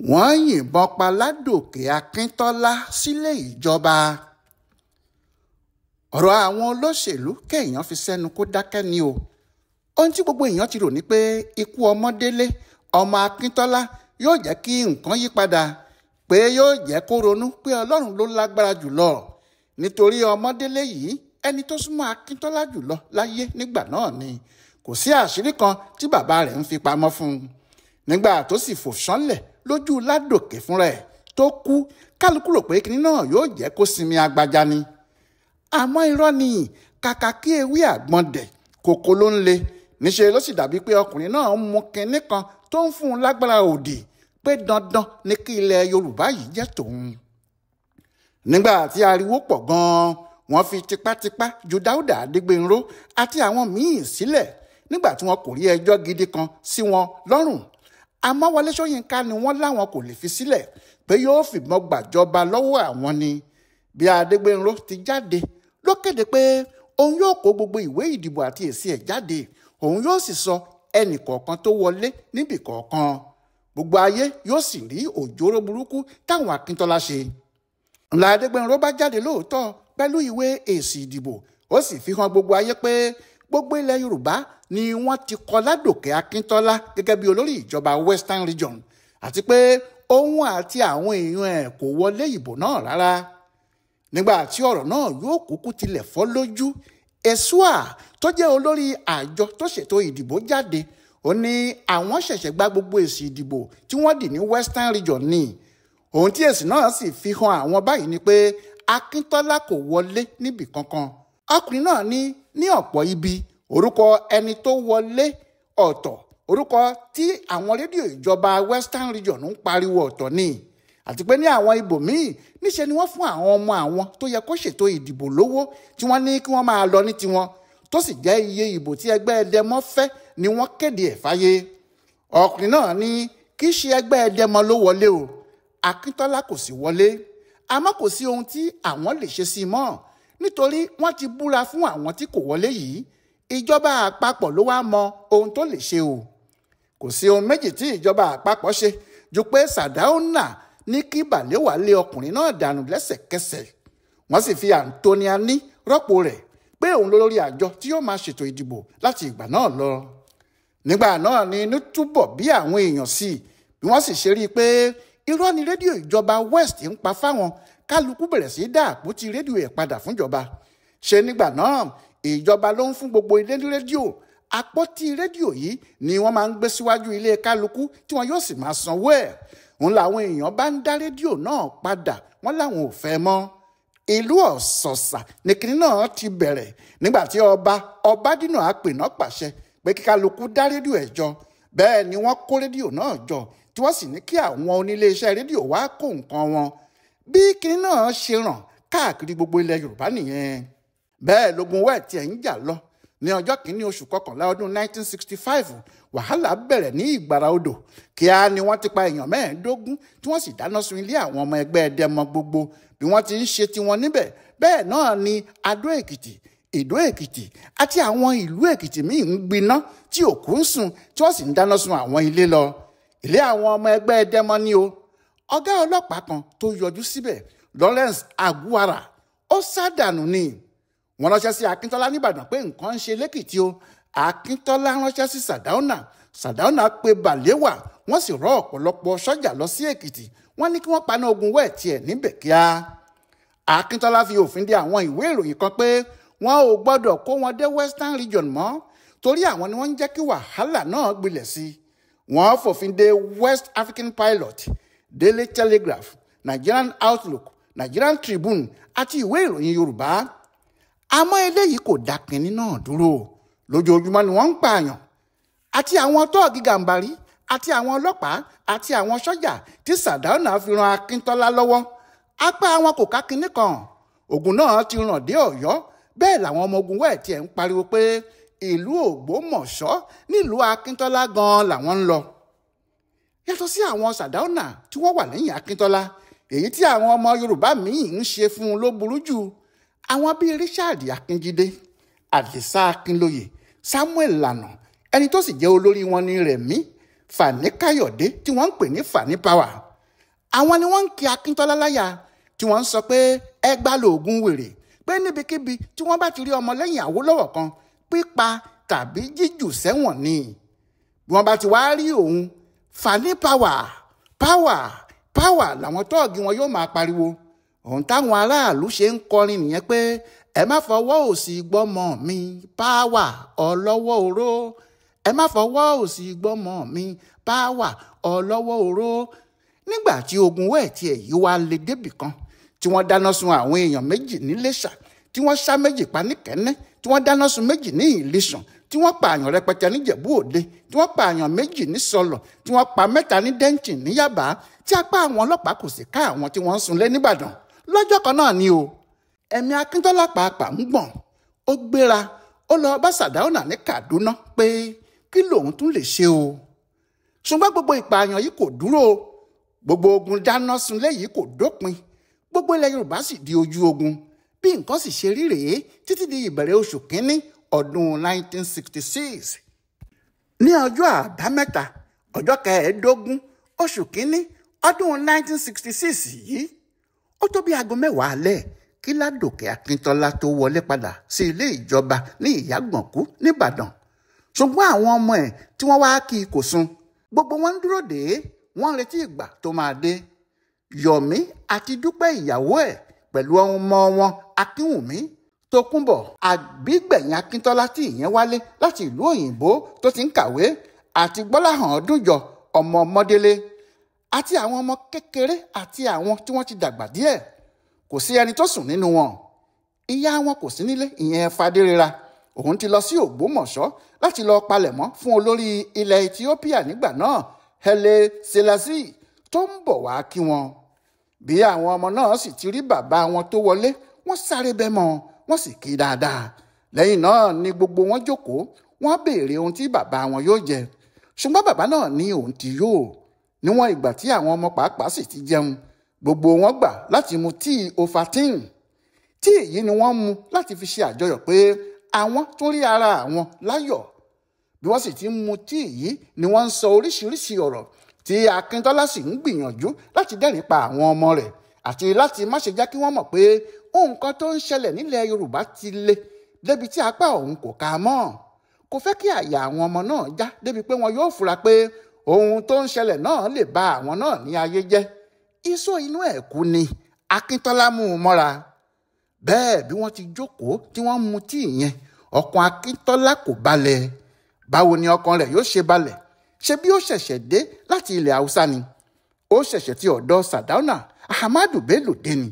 Wọ́n yìnbọn pa Ládòkè Akíntọ́lá sílé ìjọba. Ọ̀rọ̀ àwọn olóṣèlú kéèyàn fi sẹ́nu kó dákẹ́ ni o. Ohun tí gbogbo èèyàn ti rò ní pé ikú Ọmọdélé ọmọ Akíntọ́lá yóò jẹ́ kí nǹkan yí padà, pé yóò jẹ́ kó ronú pé Ọlọ́run ló lágbára jùlọ. Nítorí Ọmọdélé yìí ẹni tó súnmọ́ Akíntọ́lá jùlọ láyé nígbà náà ni. Kò sí àṣírí kan tí bàbá rẹ̀ ń fi pamọ́ fún un. Nígbà tó sì fò sánlẹ̀ lójú Ládòkè fúnra ẹ̀ tó kú, kálukú rò pé kinní náà yóò jẹ́ kó sinmi agbaja ni. Àmọ́ irọ́ ni, kàkà kí ewé àgbọn dẹ̀ kòkó ló ń le. Níṣe ló sì dàbí pé ọkùnrin náà ń mu kinní kan tó ń fún un lágbára òdì pé dandan ni kí ilẹ̀ Yorùbá yìí jẹ́ tòun. Nígbà tí ariwo pọ̀ gan-an, wọ́n fi tipátipá ju Dáúdà Adégbénró àti àwọn míín sílẹ̀ nígbà tí wọn kò rí ẹjọ́ gidi kan sí wọn lọ́rùn. Àmọ́ Wọlé Ṣóyínká ni wọ́n láwọn kò lè fi sílẹ̀ pé yóò fìbọn gbàjọba lọ́wọ́ àwọn ni. Bí Adégbénró ti jáde ló kéde pé òun yóò kó gbogbo ìwé ìdìbò àti èsì ẹ̀ jáde, òun yóò sì sọ ẹnì kọ̀ọ̀kan tó wọlé níbì kọ̀ọ̀kan. Gbogbo ayé yóò sì rí òjòrò burúkú táwọn Akíntọ́lá ṣe. Ńlá Adégbénró bá jáde lóòótọ́ pẹ̀lú ìwé èsì ìdìbò, ó sì fi hàn gbogbo ayé pé gbogbo ilẹ̀ Yorùbá ni wọ́n ti kọ Ládòkè Akíntọ́lá gẹ́gẹ́ bí olórí ìjọba Western Region, àti pé òun àti àwọn èèyàn ẹ̀ kò wọlé ìbò náà rárá. Nígbà tí ọ̀rọ̀ náà yóò kúkú tilẹ̀ fọ́ lójú, Esua tó jẹ́ olórí àjọ tó ṣètò ìdìbò jáde, ó ní àwọn ṣẹ̀ṣẹ̀ gba gbogbo èsì ìdìbò tí wọ́n dì ní Western Region ni. Ohun tí èsì náà sì fi hàn àwọn báyìí ni pé Akíntọ́lá kò wọlé níbì kankan. Ọkùnrin náà ní ọ̀pọ̀ ibi orúkọ ẹni tó wọlé ọ̀tọ̀, orúkọ tí àwọn rédíò ìjọba Western Region ń pariwo ọ̀tọ̀ ni. Àti pé ní àwọn ibòmíì níṣe ni wọ́n fún àwọn ọmọ àwọn tó yẹ kó ṣètò ìdìbò lówó tí wọ́n ní kí wọ́n máa lọ ní tiwọn, tó sì jẹ́ iye ìbò tí ẹgbẹ́ Ẹdẹmọ fẹ́ ni wọ́n kéde ẹ̀ fáyé. Ọkùnrin náà ní kì í ṣe ẹgbẹ́ Ẹdẹmọ ló wọlé o, Akíntọ́lá kò sì wọlé. Àmọ́ kò sí ohun tí àwọn lè ṣe sí i mọ́, nítorí wọ́n ti búra fún àwọn tí kò wọlé yìí. Ìjọba àpapọ̀ ló wá mọ ohun tó lè ṣe o. Kò sí ohun méjì tí ìjọba àpapọ̀ ṣe ju pé Sàdáúnà ní kí Bàléwà lé ọkùnrin náà dànù lẹ́sẹ̀kẹsẹ̀. Wọ́n sì fi Anthony Ani rọ́pò rẹ̀ pé òun lólórí àjọ tí yóò máa ṣètò ìdìbò láti ìgbà náà lọ. Nígbà náà ni inú túbọ̀ bí àwọn èèyàn sí, bí wọ́n sì ṣe rí i pé irọ́ ni rédíò ìjọba West ń pa fáwọn, kálukú bẹ̀rẹ̀ sí dá àpótí rédíò ẹ̀ padà fúnjọba. Ṣe nígbà náà ìjọba ló ń fún gbogbo ilé ní rédíò. Àpótí rédíò yìí ni wọ́n máa ń gbé síwájú ilé kálukú tí wọn yóò sì máa sanwó ẹ̀. Òun làwọn èèyàn bá ń dá rédíò náà padà, wọ́n láwọn ò fẹ́ mọ́. Ìlú Ọ̀sọ̀sà ní kinní náà ti bẹ̀rẹ̀ nígbà tí ọba Ọbádínà Àpènà pàṣẹ pé kí kálukú dá rédíò ẹ̀ jọ. Bẹ́ẹ̀ ni wọ́n kó rédíò náà jọ tí wọ́n sì ní kí àwọn oníléeṣẹ́ rédíò wá kó nǹkan wọn. Bí kinní náà ṣe ràn káàkiri gbogbo ilẹ̀ Yorùbá nìyẹn. Bẹ́ẹ̀ lógun wẹ́ẹ̀ tiẹ̀ ń jà lọ. Ní ọjọ́ kìíní oṣù kọkànlá ọdún 1965, wàhálà bẹ̀rẹ̀ ní Ìgbàrà Odò. Kíá ni wọ́n ti pa èèyàn 25 tí wọ́n sì dáná sun ilé àwọn ọmọ ẹgbẹ́ Ẹdẹmọ gbogbo bí wọ́n ti ń ṣe tiwọn níbẹ̀. Bẹ́ẹ̀ náà ni Adó Èkìtì, Ìdó Èkìtì àti àwọn ìlú Èkìtì míì ń gbiná tí òkú ń sun tí wọ́n sì ń dáná sun àwọn ilé lọ. Ilé àwọn ọmọ ẹgbẹ́ Ẹdẹmọ ni o. Ọ̀gá ọlọ́pàá kan tó yọjú síbẹ̀, Lawrence Aguara, ó sá dànù ni. Wọ́n ránṣẹ́ sí Akíntọ́lá nìbàdàn pé nǹkan ń ṣe lẹ́kìtì o. Akíntọ́lá ránṣẹ́ sí Sàdáúnà, Sàdáúnà pe Bàléwà, wọ́n sì rọ́ ọ̀pọ̀lọpọ̀ sọ́jà lọ sí Èkìtì. Wọ́n ní kí wọ́n paná ogun wẹ́ẹ̀ tiẹ̀ níbẹ̀ kíá. Akíntọ́lá fi òfin de àwọn ìwé ìròyìn kan pé wọn ò gbọ́dọ̀ kó wọn dé Western Region mọ́, torí àwọn ni wọ́n ń jẹ́ kí wàhálà náà gbilẹ̀ sí i. Wọ́n fòfin de West African Pilot, Daily Telegraph, Nigerian Outlook, Nigerian Tribune àti ìwé ìròyìn Yorùbá. Àmọ́ eléyìí kò dá kinní náà dúró. Lójoojúmọ́ ni wọ́n ń pààyàn. Àti àwọn tọ́ọ̀gì Gàǹbarí àti àwọn ọlọ́pàá àti àwọn sọ́jà tí Sàdáúnà fi ran Akíntọ́lá lọ́wọ́. Apá wọn kò ká kinní kan. Ogun náà ti ràn dé Ọ̀yọ́. Bẹ́ẹ̀ làwọn ọmọ ogun wẹ́ẹ̀ tiẹ̀ ń pariwo pé ìlú Ògbómọ̀ṣọ́ nílùú Akíntọ́lá gan-an làwọn ń lọ. Yàtọ̀ sí àwọn Sàdáúnà tí wọ́n wà lẹ́yìn Akíntọ́lá, èyí tí àwọn ọmọ Yorùbá míì ń ṣe fún un ló burú jù. Àwọn bíi Richard Akínjídé, Àdìsá Akínlóye, Samuel Lànà, ẹni tó sì jẹ́ olórí wọn ní Rẹ̀mí Fani Káyọ̀dé tí wọ́n ń pè ní Fani Power. Àwọn ni wọ́n ń kí Akíntọ́lá láyà tí wọ́n ń sọ pé ẹ gbá lóògùn wèrè, pé níbikíbi tí wọ́n bá ti rí ọmọlẹ́yìn Awólọ́wọ̀ kan, pípa tàbí jíjù sẹ́wọ̀n ni. Bí wọ́n bá ti wá rí òun, Fani power power power làwọn tọ́ọ̀gì wọn yóò máa pariwo. Ohun táwọn aráàlú ṣe ń kọrin nìyẹn pé ẹ má fọwọ́ òsì gbọ́mọ mi power ọlọ́wọ́ oró, ẹ má fọwọ́ òsì gbọ́mọ mi power ọlọ́wọ́ oró. Nígbà tí ogun wẹ́ẹ̀tì ẹ̀ yìí wá lé débì kan, tí wọ́n dáná sun àwọn èèyàn méjì ní Iléṣà, tí wọ́n ṣá méjì pa ní Kẹ́nẹ́, tí wọ́n dáná sun méjì ní Ìlísàn, tí wọ́n pààyàn rẹpẹtẹ níjẹ̀bú Òde, tí wọ́n pààyàn méjì ní Sọlọ̀, tí wọ́n pa mẹ́ta ní Dẹ́ńtì ní Yábà, tí apá àwọn ọlọ́pàá kò sì ká àwọn tí wọ́n ń sunlé nìbàdàn lọ́jọ́ kan náà ni o. Ẹ̀mí Akíntọ́lá pàápàá ń gbọ̀n, ó gbéra, ó lọ bá Sàdáúnà ní Kàdúná pé kí lòun tún lè ṣe o. Ṣùgbọ́n gbogbo ìpààyàn yìí kò dúró, gbogbo ogun dáná sunlé yìí kò dópin, gbogbo ilẹ̀ Yorùbá sì di ojú ogun. Bí nǹkan sì ṣe rí rèé títí di ìbẹ̀rẹ̀ oṣù kínní ọdún 1966. Ní ọjọ́ àbámẹ́ta ọjọ́ kẹẹ̀ẹ́dógún oṣù kínní ọdún 1966 yìí, ó tó bí aago 10 alẹ́ kí Ládòkè Akíntọ́lá tó wọlé padà sí ilé ìjọba ní Ìyágànkú nìbàdàn. Ṣùgbọ́n àwọn ọmọ ẹ̀ tí wọ́n wá kí i kò sùn, gbogbo wọn ń dúró dè é, wọ́n ń retí ìgbà tó máa dé. Yọ̀mí àti Dúpẹ́ ìyàwó ẹ̀ pẹ̀lú ọmọ wọn Akínwùmí, Tókunbọ̀ àbígbẹ̀yìn Akíntọ́lá tí ìyẹn wálé láti ìlú òyìnbó tó ti ń kàwé, àti Gbọ́láhàn Ọdúnjọ ọmọ Mọ́délé, àti àwọn ọmọ kékeré àti àwọn tí wọ́n ti dàgbà díẹ̀. Kò sí ẹni tó sùn nínú wọn. Ìyá wọn kò sí nílé, ìyẹn Fadérera. Òun ti lọ sí Ògbómọ̀ṣọ́ láti lọ palẹ̀mọ́ fún olórí ilẹ̀ Ethiopia nígbà náà, Haile Selassie, tó ń bọ̀ wá kí wọn. Bí àwọn ọmọ náà sì ti rí bàbá wọn tó wọlé, wọ́n sáré bẹ́ mọ́, wọ́n sì kí dáadáa. Lẹ́yìn náà ni gbogbo wọn jókòó, wọ́n béèrè ohun tí bàbá wọn yóò jẹ. Ṣùgbọ́n bàbá náà ní òun ti yó. Níwọ̀n ìgbà tí àwọn ọmọ pàápàá sì ti jẹun, gbogbo wọn gbà láti mu tíì Ovaltine. Tíì yìí ni wọ́n mu láti fi ṣe àjọyọ̀ pé àwọn tún rí ara àwọn láyọ̀. Bí wọ́n sì ti ń mu tíì yìí ni wọ́n ń sọ oríṣiríṣi ọ̀rọ̀ tí Akíntọ́lá sì ń gbìyànjú láti dẹ́rìn pa àwọn ọmọ rẹ̀ àti láti má ṣe jẹ́ kí wọ́n mọ̀ pé nǹkan tó ń ṣẹlẹ̀ nílẹ̀ Yorùbá ti le débi tí apá òun kò ká mọ́. Kò fẹ́ kí àyà àwọn ọmọ náà já débi pé wọn yóò fura pé ohun tó ń ṣẹlẹ̀ náà lè ba àwọn náà ní ayé jẹ́. Iṣó inú ẹ̀ kú ni Akíntọ́lá mú un mọ́ra. Bẹ́ẹ̀ bí wọ́n ti jókòó tí wọ́n mu tíì yẹn, ọkàn Akíntọ́lá kò balẹ̀. Báwo ni ọkàn rẹ̀ yóò ṣe balẹ̀? Ṣé bí ó ṣẹ̀ṣẹ̀ dé láti ilẹ̀ Haúsá ni? Ó ṣẹ̀ṣẹ̀ ti ọ̀dọ̀ Sàdáúnà Ahmadu Bello dé ni.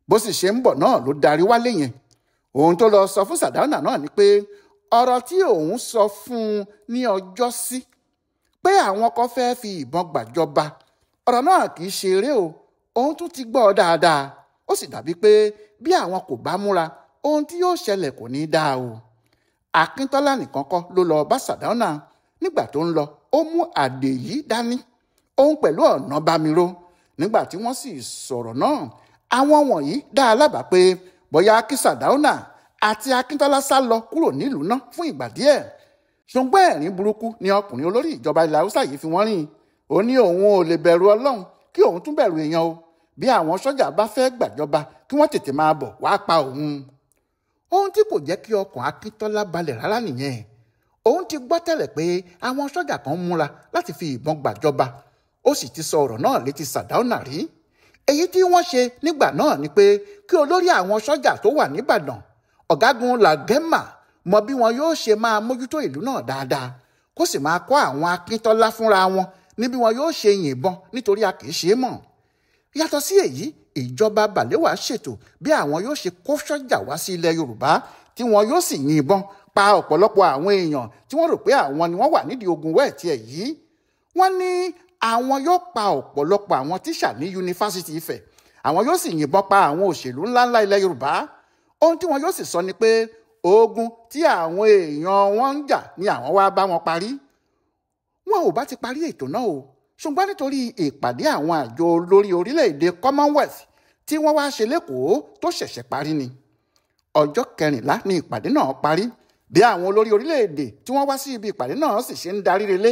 Bó sì ṣe ń bọ̀ náà ló darí wálé yẹn. Ohun tó lọ sọ fún Sàdáúnà náà ni pé ọ̀rọ̀ tí òun sọ fún un ní ọjọ́ sí pé àwọn kan fẹ́ fi ìbọn gbàjọba, ọ̀rọ̀ náà kì í ṣe eré o. Òun tún ti gbọ́ ọ dáadáa. Ó sì dàbí pé bí àwọn kò bá múra, ohun tí yóò ṣẹlẹ̀ kò ní í dáa o. Akíntọ́lá nìkan kọ́ ló lọ bá Sàdáúnà. Nígbà tó ń lọ, ó mú Àdèyí dání, òun pẹ̀lú Ọ̀nàbámiró. Nígbà tí wọ́n sì sọ̀rọ̀ náà, àwọn wọ̀nyí dá a lábàá pé bóyá kí Sàdáúnà àti Akíntọ́lá sá lọ kúrò nílùú náà fún ìgbà díẹ̀. Ṣùgbọ́n ẹ̀rín burúkú ni ọkùnrin olórí ìjọba ilẹ̀ Haúsá yìí fi wọ́n rìn. Ó ní òun ò lè bẹ̀rù Ọlọ́run kí òun tún bẹ̀rù èèyàn o. Bí àwọn sọ́jà bá fẹ́ gbàjọba kí wọ́n tètè máa bọ̀ wá pa òun. Ohun tí kò jẹ́ kí ọkàn Akíntọ́lá balẹ̀ rárá nìyẹn. Òun ti gbọ́ tẹ́lẹ̀ pé àwọn sọ́jà kan múra láti fi ìbọn gbàjọba. Ó sì ti sọ ọ̀rọ̀ náà létí Sàdáúnà rí. Èyí tí wọ́n ṣe nígbà náà ni pé kí olórí àwọn sọ́jà tó wà níbàdàn, ọ̀gágun Làgẹ́mà, mọ bí wọn yóò ṣe máa mójútó ìlú náà dáadáa, kó sì máa kọ́ àwọn Akíntọ́lá fúnra wọn ní bí wọn yóò ṣe yìnbọn nítorí a kì í ṣe é mọ̀. Yàtọ̀ sí èyí, ìjọba Balewa ṣètò bí àwọn yóò ṣe kó sọ́jà wá sí ilẹ̀ Yorùbá tí wọn yóò sì yìnbọn pa ọ̀pọ̀lọpọ̀ àwọn èèyàn tí wọ́n rò pé àwọn ni wọ́n wà nídìí ogun wẹ́ẹ̀tì ẹ̀ yìí. Wọ́n ní àwọn yóò pa ọ̀pọ̀lọpọ̀ àwọn tíṣà ní yunifásitì Ifẹ̀, àwọn yóò sì yìnbọn pa àwọn òṣèlú ńláńlá ilẹ̀ Yorùbá. Ohun tí wọn yóò sì sọ ni pé ogun tí àwọn èèyàn wọn ń jà ni àwọn wá bá wọn parí. Wọn ò bá ti parí ètò náà o, ṣùgbọ́n nítorí ìpàdé àwọn àjọ olórí orílẹ̀-èdè Commonwealth tí wọ́n wá ṣe lẹ́kọ̀ọ́ tó ṣẹ̀ṣẹ̀ parí ni. Ọjọ́ kẹrìnlá ni ìpàdé náà parí. Bí àwọn olórí orílẹ̀-èdè tí wọ́n wá sí ibi ìpàdé náà sì ṣe ń darí relé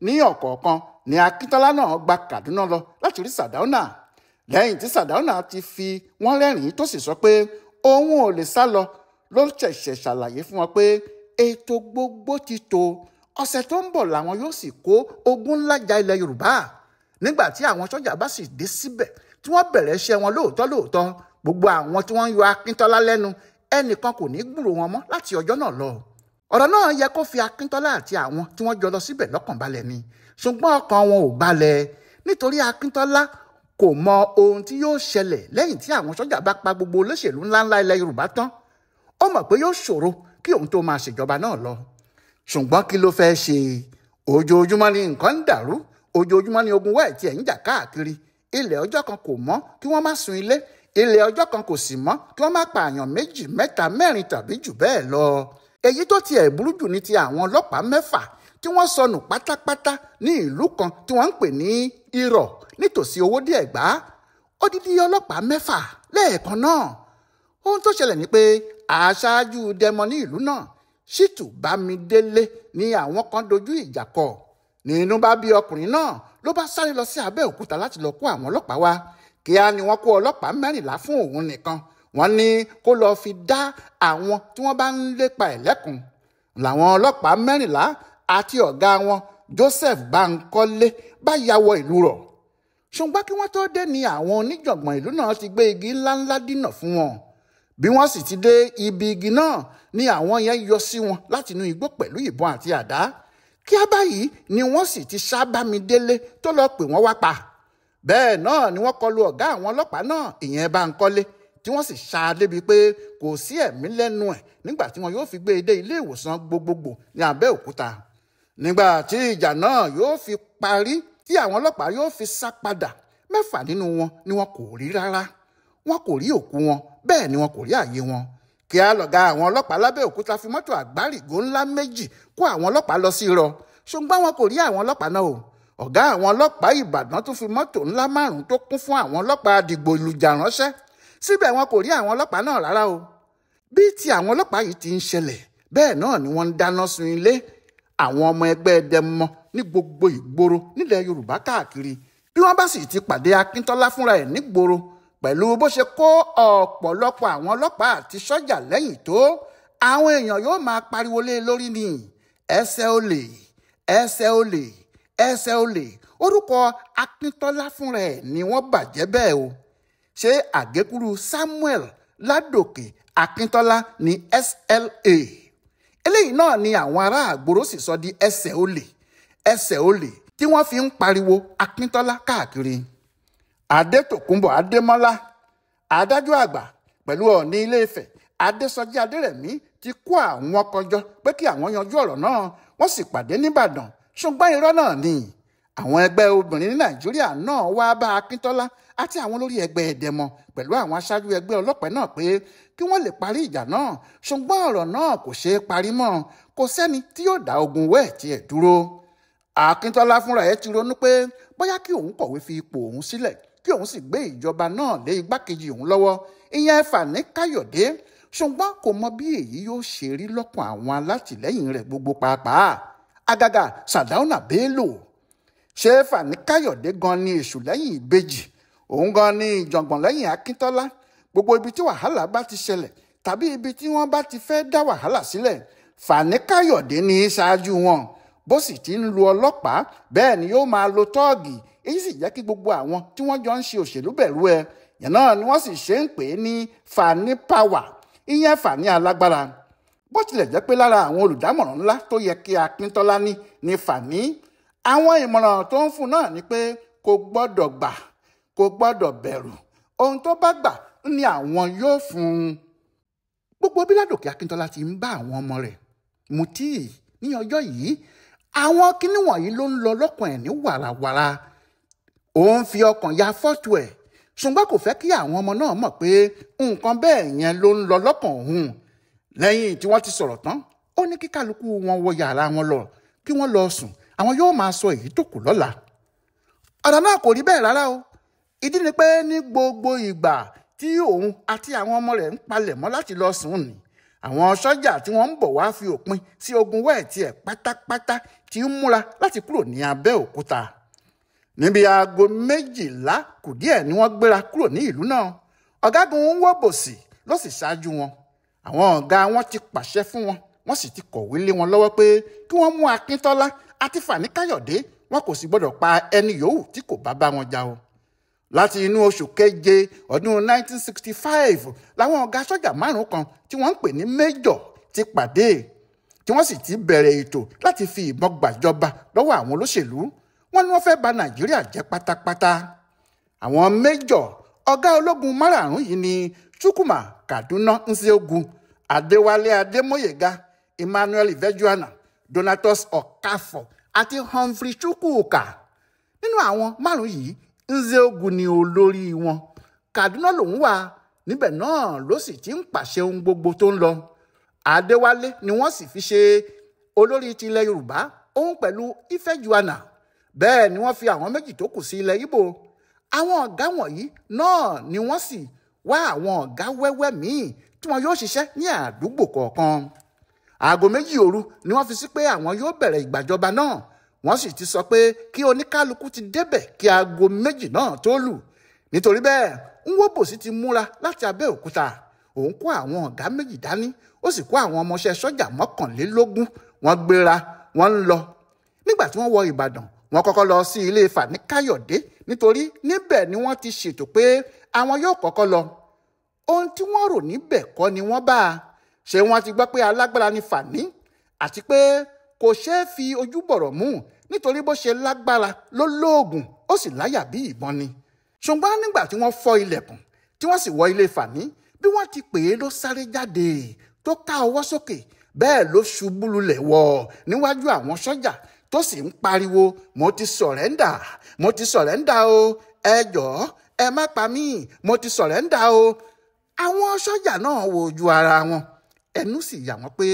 ní ọ̀kọ̀ọ̀kan ni Akíntọ́lá náà gba Kàdúná lọ láti rí Sàdáúnà. Lẹ́yìn tí Sàdáúnà ti fi wọ́n rẹ́rìn-ín tó sì sọ pé òun ò lè sá lọ, ló ṣẹ̀ṣẹ̀ ṣàlàyé fún wọn pé ètò gbogbo ti tó, ọ̀sẹ̀ tó ń bọ̀ làwọn yóò sì kó ogun ńlá ja ilẹ̀ Yorùbá. Nígbà tí àwọn sọ́jà bá sì dé síbẹ̀ tí wọ́n bẹ̀rẹ̀ iṣẹ́ wọn lóòótọ́ lóòótọ́, gbogbo àwọn tí wọ́n ń yọ Akíntọ́lá lẹ́nu ẹnìkan kò ní gbúrò wọn mọ́ láti ọjọ́ náà lọ. Ọ̀rọ̀ náà yẹ kó fi Akíntọ́lá àti àwọn tí wọ́n jọ lọ síbẹ̀ lọ́kàn balẹ̀ ni, ṣùgbọ́n ọkàn wọn ò balẹ̀ nítorí Akíntọ́lá kò mọ ohun tí yóò ṣẹlẹ̀ lẹ́yìn tí àwọn sọ́jà bá pa gbogbo olóṣèlú ńláńlá ilẹ̀ Yorùbá tán. Ó mọ̀ pé yóò ṣòro kí òun tó máa ṣèjọba náà lọ. Ṣùgbọ́n kí ló fẹ́ ṣe? Ojoojúmọ́ ni nǹkan ń dàrú, ojoojúmọ́ ni ogun wẹ́ẹ̀ tiẹ̀ ń jà káàkiri. Ilẹ̀ ọjọ́ kan kò mọ́ kí wọ́n má sun ilé, ilẹ̀ ọjọ́ kan kò sì mọ́ kí wọ́n má pààyàn 2, 3, 4 tàbí jù bẹ́ẹ̀ lọ. Èyí tó tiẹ̀ burú jù ní ti àwọn ọlọ́pàá 6 tí wọ́n sọnù pátápátá ní ìlú kan tí wọ́n ń pè ní Irọ̀ nítòsí Owódé Ẹ̀gbá. Odidi ọlọ́pàá 6 lẹ́ẹ̀kan náà. Ohun tó ṣẹlẹ̀ ni pé aṣáájú dẹmọ ní ìlú náà, Ṣítù Bámidélé, ni àwọn kan dojú ìjà kọ. Nínú bá bí ọkùnrin náà ló bá sáré lọ sí Abẹ́òkúta láti lọ kó àwọn ọlọ́pàá wá. Kíá ni wọ́n kó ọlọ́pàá 14 fún òun nìkan. Wọ́n ní kó lọ fi dá àwọn tí wọ́n bá ń lépa ẹ̀ lẹ́kun. Làwọn ọlọ́pàá 14 àti ọ̀gá wọn Joseph Bankole bá ya wọ ìlú rọ̀. Ṣùgbọ́n kí wọ́n tó dé ni àwọn oníjàngbọ̀n ìlú náà ti gbé igi ńláńlá dínà fún wọn. Bí wọ́n sì ti dé ibi igi náà ni àwọn yẹn yọ sí wọn láti inú igbó pẹ̀lú ìbọn àti àdá. Kíá báyìí ni wọ́n sì ti ṣá Bámidélé tó lọ pè wọ́n wá pa. Bẹ́ẹ̀ náà ni wọ́n kọlu ọ̀gá àwọn ọlọ́pàá náà, ìyẹn Bankole, tí wọ́n sì ṣá a débi pé kò sí ẹ̀mí lẹ́nu ẹ̀ nígbà tí wọn yóò fi gbé e dé ilé ìwòsàn gbogbogbò ní Abẹ́òkúta. Nígbà tí ìjà náà yóò fi parí, tí àwọn ọlọ́pàá yóò fi sá padà, 6 nínú wọn ni wọn kò rí rárá. Wọn kò rí òkú wọn, bẹ́ẹ̀ ni wọn kò rí àyè wọn. Kíá lọ̀gá àwọn ọlọ́pàá lábẹ́òkúta fi mọ́tò àgbárígò ńlá 2 kó àwọn ọlọ́pàá lọ sí Irọ̀, ṣùgbọ́n wọn kò rí àwọn ọlọ́pàá náà o. Ọ̀gá àwọn ọlọ́pàá Ìbàdàn tún fi mọ́tò ńlá 5 tó kún fún àwọn ọlọ́pàá dìgbòlùjà ránṣẹ́, síbẹ̀ wọn kò rí àwọn ọlọ́pàá náà rárá o. Bí ti àwọn ọlọ́pàá yìí ti ń ṣẹlẹ̀, bẹ́ẹ̀ náà ni wọ́n ń dáná sun ilé àwọn ọmọ ẹgbẹ́ dẹmọ ní gbogbo ìgboro nílẹ̀ Yorùbá káàkiri. Bí wọ́n bá sì ti pàdé Akíntọ́lá fúnra ẹ̀ nígboro pẹ̀lú bó ṣe kó ọ̀pọ̀lọpọ̀ àwọn ọlọ́pàá àti sọ́jà lẹ́yìn tó, àwọn èèyàn yóò máa pariwo lé lórí ni ẹsẹ̀ olè, ẹsẹ̀ olè, ẹsẹ̀ olè. Orúkọ Akíntọ́lá fúnra ẹ̀ ni wọ́n bàjẹ́ bẹ́ẹ̀ o. Ṣé àgékúrú Samuel Ládòkè Akíntọ́lá ní SLA? Eléyìí náà ni àwọn ará àgbòrò sì sọ di ẹsẹ̀ olè, ẹsẹ̀ olè tí wọ́n fi ń pariwo Akíntọ́lá káàkiri. Adétòkunbọ̀ Adémọ́lá, adájọ́ àgbà pẹ̀lú Ọọ̀ni Ilé-Ifẹ̀ Adésọjí Adérẹ̀mí ti kó àwọn kọjọ pé kí àwọn yanjú ọ̀rọ̀ náà. Wọ́n sì pàdé nìbàdàn, ṣùgbọ́n irọ́ náà ni. Àwọn ẹgbẹ́ obìnrin ní Nàìjíríà náà wá bá Akíntọ́lá àti àwọn olórí ẹgbẹ́ ẹ̀dẹ̀mọ pẹ̀lú àwọn aṣáájú ẹgbẹ́ ọlọ́pàá náà pé kí wọ́n lè parí ìjà náà, ṣùgbọ́n ọ̀rọ̀ náà kò ṣeé parí mọ́. Kò sẹ́ni tí yóò dá ogun wẹ́ẹ̀ tiẹ̀ dúró. Akíntọ́lá fúnra ẹ̀ ti ronú pé bóyá kí òun kọ̀wé fi ipò òun sílẹ̀, kí òun sì gbé ìjọba náà lé igbákejì òun lọ́wọ́, ìyẹn Fani Káyọ̀dé. Ṣùgbọ́n kò mọ bí èyí yóò ṣe rí lọ́kàn àwọn alátìlẹ́yìn rẹ̀ gbogbo pàápàá, àgàgà Sàdáúnà Bello. Ṣé Fani Káyọ̀dé gan ni èṣù lẹ́yìn ìbejì? Òun gan ni ìjàngbọ̀n lẹ́yìn Akíntọ́lá. Gbogbo ibi tí wàhálà bá ti ṣẹlẹ̀ tàbí ibi tí wọ́n bá ti fẹ́ dá wàhálà sílẹ̀, Fani Káyọ̀dé ní í ṣáájú wọn. Bó sì ti ń lu ọlọ́pàá bẹ́ẹ̀ ni yóò máa lo tọ́ọ̀gì. Èyí sì jẹ́ kí gbogbo àwọn tí wọ́n jọ ń ṣe òṣèlú bẹ̀rù ẹ. Yẹn náà ni wọ́n sì ṣe ń pè é ní Fani Power, ìyẹn Fani alágbára. Bó tilẹ̀ jẹ́ pé lára àwọn olùdámọ̀ràn ńlá tó yẹ kí Akíntọ́lá ní ni Fani, àwọn ìmọ̀ràn tó ń fún náà ni pé kò gbọ́dọ̀ gbà, kò gbọ́dọ̀ bẹ̀rù. Ohun tó bá gbà ni àwọn yóò fún un. Gbogbo bí Ládòkè Akíntọ́lá ti ń bá àwọn ọmọ rẹ̀ mutí ní ọjọ́ yìí, àwọn kinní wọ̀nyí ló ń lọ lọ́kàn ẹ̀ ní wàràwàrà. Òun fi ọkàn ya fọ́tò ẹ̀, ṣùgbọ́n kò fẹ́ kí àwọn ọmọ náà mọ̀ pé nǹkan bẹ́ẹ̀ yẹn ló ń lọ lọ́kàn òun. Lẹ́yìn tí wọ́n ti sọ̀rọ̀ tán, ó ní kí kálukú wọn wọ yàrá wọn lọ, kí wọ́n lọ sùn, àwọn yóò máa sọ èyí tó kù lọ́la. Ọ̀rọ̀ náà kò rí bẹ́ẹ̀ rárá o. Ìdí ni pé ní gbogbo ìgbà tí òun àti àwọn ọmọ rẹ̀ ń palẹ̀ mọ́ láti lọ sùn ni, àwọn sọ́jà tí wọ́n ń bọ̀ wá fi òpin sí ogun wẹ́ẹ̀tì ẹ̀ pátápátá tí ń múra láti kúrò ní Abẹ́òkúta. Níbi aago 12 kù díẹ̀ ni wọ́n gbéra kúrò ní ìlú náà. Ọ̀gágun Nwobosi ló sì ṣáájú wọn. Àwọn ọ̀gá wọn ti pàṣẹ fún wọn, wọ́n sì ti kọ̀wé lé wọn lọ́wọ́ pé kí wọ́n mú Akíntọ́lá àti Fani Káyọ̀dé, wọn kò sì gbọ́dọ̀ pa ẹni yòówù tí kò bá bá wọn jà o. Láti inú oṣù keje ọdún 1965 làwọn ọ̀gá sọ́jà 5 kan tí wọ́n ń pè ní Major ti pàdé, tí wọ́n sì ti bẹ̀rẹ̀ ètò láti fi ìbọn gbàjọba lọ́wọ́ àwọn olóṣèlú. Wọ́n ní wọ́n fẹ́ bà Nàìjíríà jẹ́ pátápátá. Àwọn Major ọ̀gá ológun 5 yìí ni Chukwuma Kaduna Nzeogwu, Adéwálé Adémóyèga, Emmanuel Ivejuana, Donatus Okafor àti Humphrey Chukwuka. Nínú àwọn 5 yìí, Nzeogwu ni olórí wọn. Kaduna lòun wà, níbẹ̀ náà ló sì ti ń pàṣẹ ohun gbogbo tó ń lọ. Adéwálé ni wọ́n sì fi ṣe olórí ti ilẹ̀ Yorùbá, òun pẹ̀lú Ifejuana. Bẹ́ẹ̀ ni wọ́n fi àwọn 2 tó kù sí ilẹ̀ Ìgbò. Àwọn ọ̀gá wọ̀nyí náà ni wọ́n sì wá àwọn ọ̀gá wẹ́wẹ́ míì tí wọ́n yóò ṣiṣẹ́ ní àdúgbò kọ̀ọ̀kan. Aago 2 òru ni wọ́n fi sí pé àwọn yóò bẹ̀rẹ̀ ìgbàjọba náà. Wọ́n sì ti sọ pé kí oníkálukú ti débẹ̀ kí aago 2 náà tó lù. Nítorí bẹ́ẹ̀, Nwobosi ti múra láti Abẹ́òkúta. Òun kó àwọn ọ̀gá 2 dání, ó sì kó àwọn ọmọọṣẹ́ sọ́jà 21. Wọ́n gbéra, wọ́n ń lọ. Nígbà tí wọ́n wọ Ìbàdàn, wọ́n kọ́kọ́ lọ sí ilé Fani Káyọ̀dé, nítorí níbẹ̀ ni wọ́n ti ṣètò pé àwọn yóò kọ́kọ́ lọ. Ohun tí wọ́n rò níbẹ̀ kọ́ ni wọ́n bá a. Ṣé wọ́n ti gbọ́ pé alágbára ni Fani, àti pé kò ṣeé fi ojú bọ̀rọ̀ mú, nítorí bó ṣe lágbára ló lóògùn, ó sì láyà bí ìbọn ni. Ṣùgbọ́n nígbà tí wọ́n fọ́ ilẹ̀kùn tí wọ́n sì wọ ilé Fani, bí wọ́n ti pè é ló sáré jáde tó ká ọwọ́ sókè, bẹ́ẹ̀ ló ṣubú lulẹ̀ wọ̀ níwájú àwọn sọ́jà tó sì ń pariwo, mo ti sọ̀rẹ́ndà, mo ti sọ̀rẹ́ndà o, ẹ jọ̀ọ́ ẹ má pa mí, mo ti sọ̀rẹ́ndà o. Àwọn sọ́jà náà wo ojú ara wọn, ẹnu sì yà wọ́n pé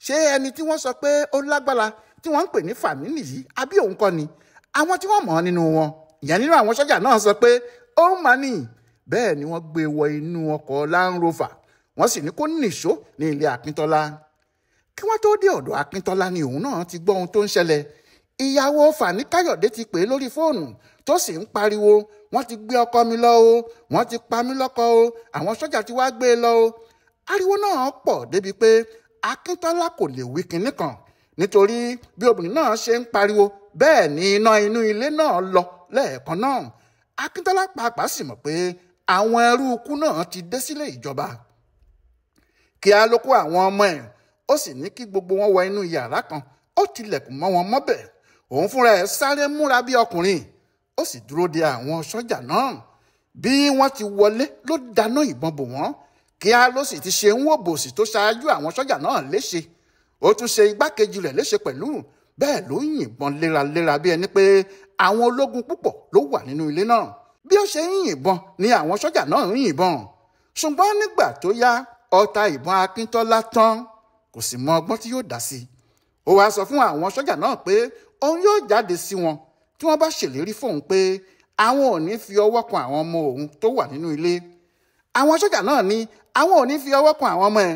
ṣé ẹni tí wọ́n sọ pé ó lágbára tí wọ́n ń pè ní Fani nìyí àbí òun kọ́ ni? Àwọn tí wọ́n mọ̀ ọ́ nínú wọn, ìyẹn nínú àwọn sọ́jà náà sọ pé ó mà ní. Bẹ́ẹ̀ ni wọ́n gbé wọ inú ọkọ̀ Land Rover, wọ́n sì ní kó nìṣó ní ilé Akíntọ́lá. Kí wọ́n tó dé ọ̀dọ̀ Akíntọ́lá ni òun náà ti gbọ́ ohun tó ń ṣẹlẹ̀. Ìyàwó Fani Káyọ̀dé ti pè é lórí fóònù tó sì ń pariwo, wọ́n ti gbé ọkọ mi lọ o, wọ́n ti pa mí lọ́kọ o, àwọn sọ́jà ti wá gbé e lọ o. Ariwo náà pọ̀ débi pé Akíntọ́lá kò lè wí kinní kan, nítorí bí obìnrin náà ṣe ń pariwo bẹ́ẹ̀ ni iná inú ilé náà lọ lẹ́ẹ̀kan náà. Akíntọ́lá pàápàá sì mọ̀ pé àwọn ẹrú ikú náà ti dé sílé ìjọba. Kíá ló kó àwọn ọmọ ẹ̀, ó sì ní kí gbogbo wọn wọ inú yàrá kan, ó tilẹ̀kùn mọ́ wọn mọ́bẹ̀. Òun fúnra ẹ̀ sáré múra bí ọkùnrin, ó sì dúró de àwọn sọ́jà náà. Bí wọ́n ti wọlé ló dáná ìbọn bò wọ́n. Kíá ló sì ti ṣe Nwobosi tó ṣáájú àwọn sọ́jà náà léṣe. Ó tún ṣe igbákejì rẹ̀ léṣe pẹ̀lú. Bẹ́ẹ̀ ló yìnbọn léraléra bí ẹni pé àwọn ológun púpọ̀ ló wà nínú ilé náà. Bí ó ṣe ń yìnbọn ni àwọn sọ́jà náà ń yìnbọn. Ṣùgbọ́n nígbà tó yá, ọta ìbọn Akíntọ́lá tán, kò sì mọ ọgbọ́n tí yóò dá sí. Ó wáá sọ fún àwọn sọ́jà náà pé òun yóò jáde sí wọn tí wọ́n bá ṣèlérí fóun pé àwọn ò ní fi ọwọ́ kan àwọn ọmọ òun tó wà nínú ilé. Àwọn sọ́jà náà ní àwọn ò ní fi ọwọ́ kan àwọn ọmọ ẹ̀.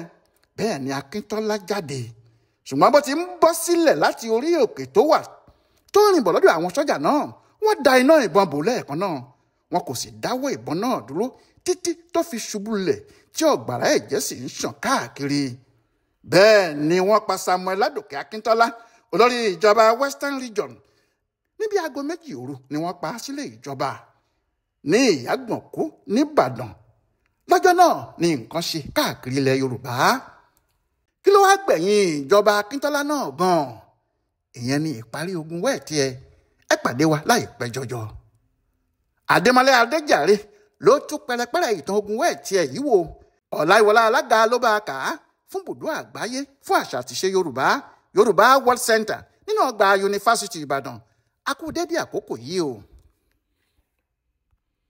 Bẹ́ẹ̀ ni Akíntọ́lá jáde. Ṣùgbọ́n bó ti ń bọ́ sílẹ̀ láti orí òkè tó wà tó rìn bọ̀ lọ́dọ̀ àwọn sọ́jà náà, wọ́n da iná ìbọn bò lẹ́ẹ̀kan náà. Wọn kò sì dáwọ́ ìbọn náà dúró títí tó fi ṣubú lulẹ̀ tí ọ̀gbàrá ẹ̀jẹ̀ sì ń ṣàn káàkiri. Bẹ́ẹ̀ ni wọ́n pa Samuel Ládòkè Akíntọ́lá, olórí ìjọba Western Region. Níbi aago 2 òru ni wọ́n pa á sílé ìjọba ní Ìyágànkú nìbàdàn. Lọ́jọ́ náà ni nǹkan ṣe káàkiri ilẹ̀ Yorùbá. Kí ló wá gbẹ̀yìn ìjọba Akíntọ́lá náà gan-an? Ìyẹn ni ìparí ogun wẹ́ẹ̀tì ẹ. Ẹ pàdé wa láìpẹ́ jọjọ. Adémọ́lá Adéjàre ló tú pẹrẹpẹrẹ ìtàn ogun wẹ́ẹ̀tì ẹ yìí wò. Ọláìwọlá Alága ló bá a kà á fún bùdó àgbáyé fún àṣà àtìṣe Yorùbá, Yorùbá World Center nínú ọgbà Yunifásítì Ìbàdàn. A kú dédé àkókò yìí o.